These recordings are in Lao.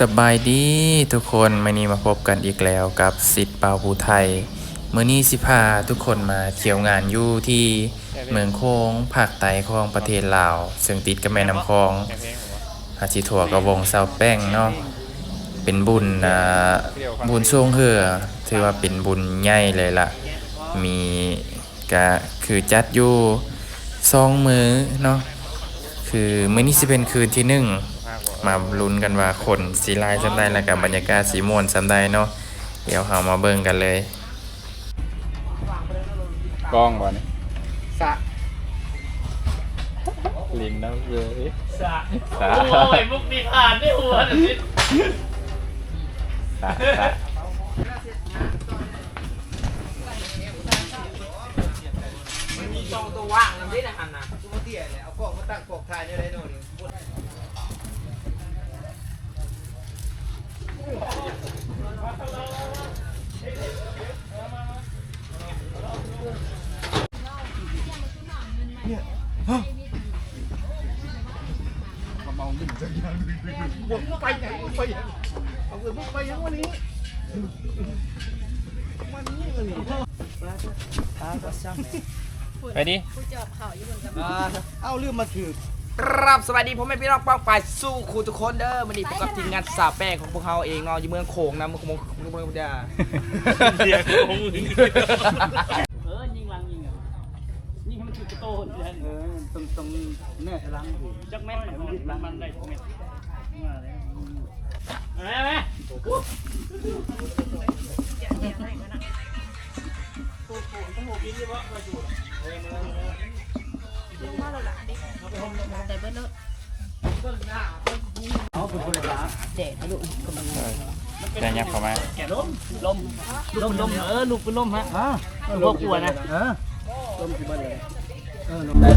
ສະບາຍດີທຸກຄົນ, ມື້ນີ້ມາພົບກັນອີກແລ້ວກັບສິດບ່າວຜູ້ໄທ. ມື້ນີ້ຊິພາທຸກຄົນມາທ່ຽວງານຢູ່ທີ່ເມືອງໂຂງ ພາກໃຕ້ຂອງປະເທດລາວ ເຊິ່ງຕິດກັບແມ່ນ້ຳຂອງ. ພາຊິທົວກັບວົງສາວແປ້ງເນາະ. ເປັນບຸນ ອ່າ ບຸນຊ່ວງເຮືອ ຖືວ່າເປັນບຸນໃຫຍ່ເລີຍລະ. ມີ ກະຄືຈັດຢູ່ສອງມື້ເນາະ, ຄືມື້ນີ້ຊິເປັນຄືນທີໜຶ່ງ. ມາລຸ້ນກັນວ່າຄົນຊິຫຼາຍສ່ຳໃດ ແລ້ວກະບັນຍາກາດຊິມ່ວນສ່ຳໃດເນາະ. ດຽວເຮົາມາເບິ່ງກັນເລີຍ. ກ້ອງບໍ່ນີ້? ສະ ຫຼິ້ນນຳເລີຍ ສະ ສະ. ໂອ້ຍ ມຸກນິທານໃນຫົວນີ້ ສະ ສະ. ມັນມີຊ່ອງໂຕວ່າງນຳເດ້ ໃນຫັ້ນນະ. ສົມມຸດແຫຼະ ເອົາກ້ອງມາຕັ້ງກ້ອງຖ່າຍແນວໃດເນາະນີ້. ໄປດິ ຜູ້ຈອບເຂົ້າຢູ່ພຸ້ນກໍມີ. ອ່າ ເອົາ ລືມມາຖືກ. ກາບສະບາຍດີພໍ່ແມ່ພີ່ນ້ອງປ້ອງປາຍສູ່ຄູ່ທຸກຄົນເດີ. ມື້ນີ້ພົບກັບທີມງານສາວແປ້ງຂອງພວກເຮົາເອງເນາະ ຢູ່ເມືອງໂຂງນະ ເມືອງໂຂງ ເມືອງ ເອີ ຍິງຫຼັງຍິງ ຍິງໃຫ້ມັນຖືກໂຕ. ເອີ ຕ້ອງ ຕ້ອງແນບຫຼັງ ຈັກແມ່ນມັນ ມັນໄດ້ແມ່ນ. ມາແລ້ວ ມາແລ້ວ. ລົງມາໂລດລະ ເດັກ ໃສ່ເບິດໂລດ. ແຈກໃຫ້ລູກ ແຈກ ຍັບເຂົ້າມາ. ລົມ ລົມ ເອີ ລູກເປັນລົມຮະ ພວກກວນະ. ເອີ ລົມຊິເບິດເລີຍ.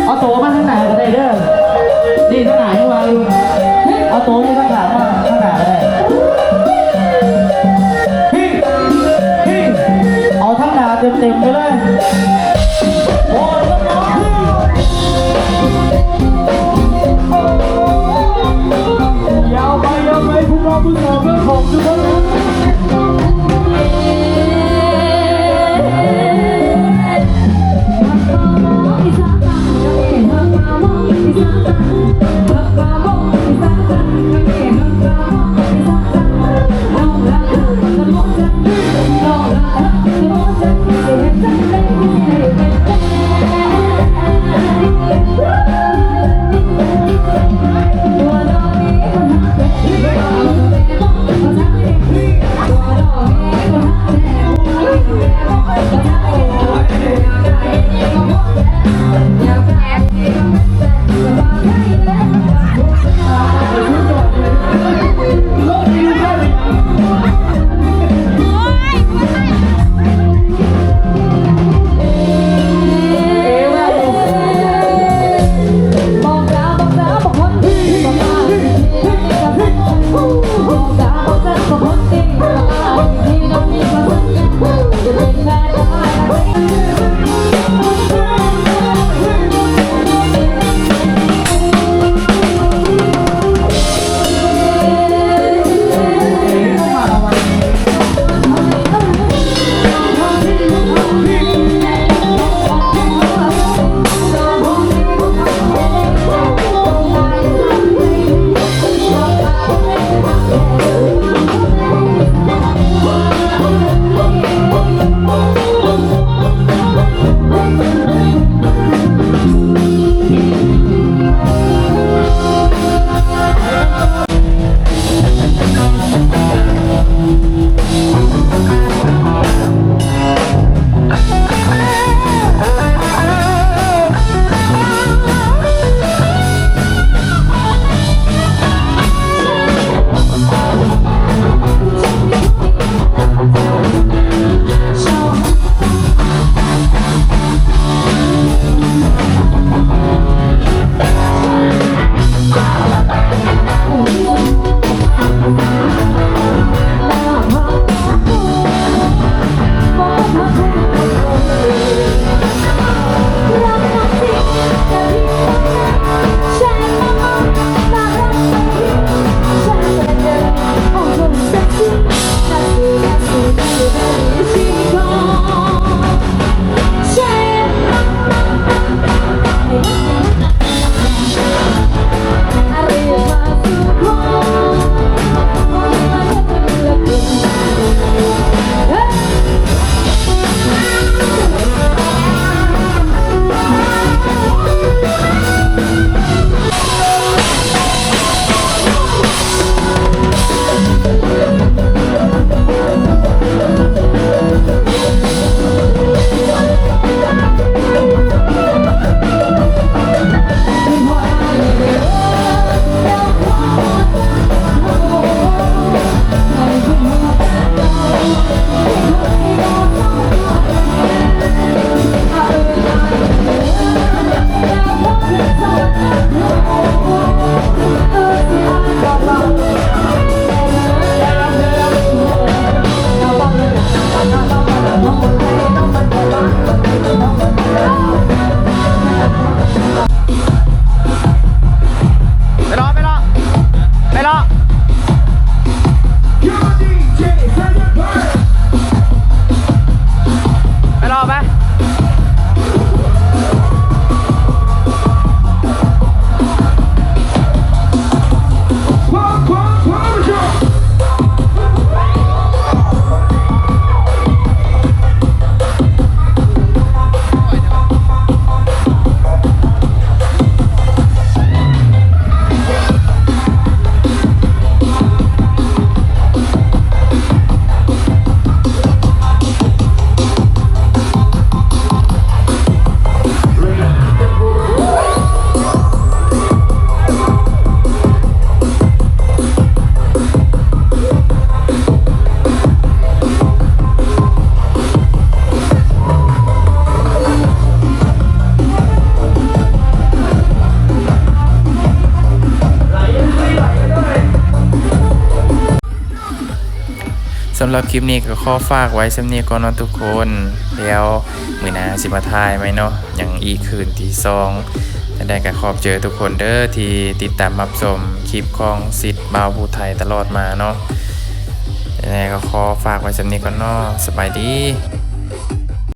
ເອົາໂຕມາທາງໜ້າກໍໄດ້ເດີ ນີ້ທາງໜ້າຍັງວ່າຢູ່ ເອົາໂຕຢູ່ທາງຂ້າງມາທາງໜ້າກໍໄດ້ ເອົາທາງໜ້າເຕັມໆໄປເລີຍ. ຍາວໄປ ຍາວໄປ ຜູ້ບ່າວຜູ້ສາວເບິ່ງຂອງຢູ່ເທິງ. ສຳລັບຄລິບນີ້ກໍຂໍຝາກໄວ້ສ່ຳນີ້ກ່ອນເນາະທຸກຄົນ, ແລ້ວມື້ໜ້າຊິມາຖ່າຍໃໝ່ເນາະ, ຍັງອີກຄືນທີສອງ. ຈັ່ງໃດກໍຂອບໃຈທຸກຄົນເດີ້ທີ່ຕິດຕາມຮັບຊົມຄລິບຂອງສິດບ່າວຜູ້ໄທຕະຫຼອດມາເນາະ. ຈັ່ງໃດກໍຂໍຝາກໄວ້ສ່ຳນີ້ກ່ອນເນາະ. ສະບາຍດີ.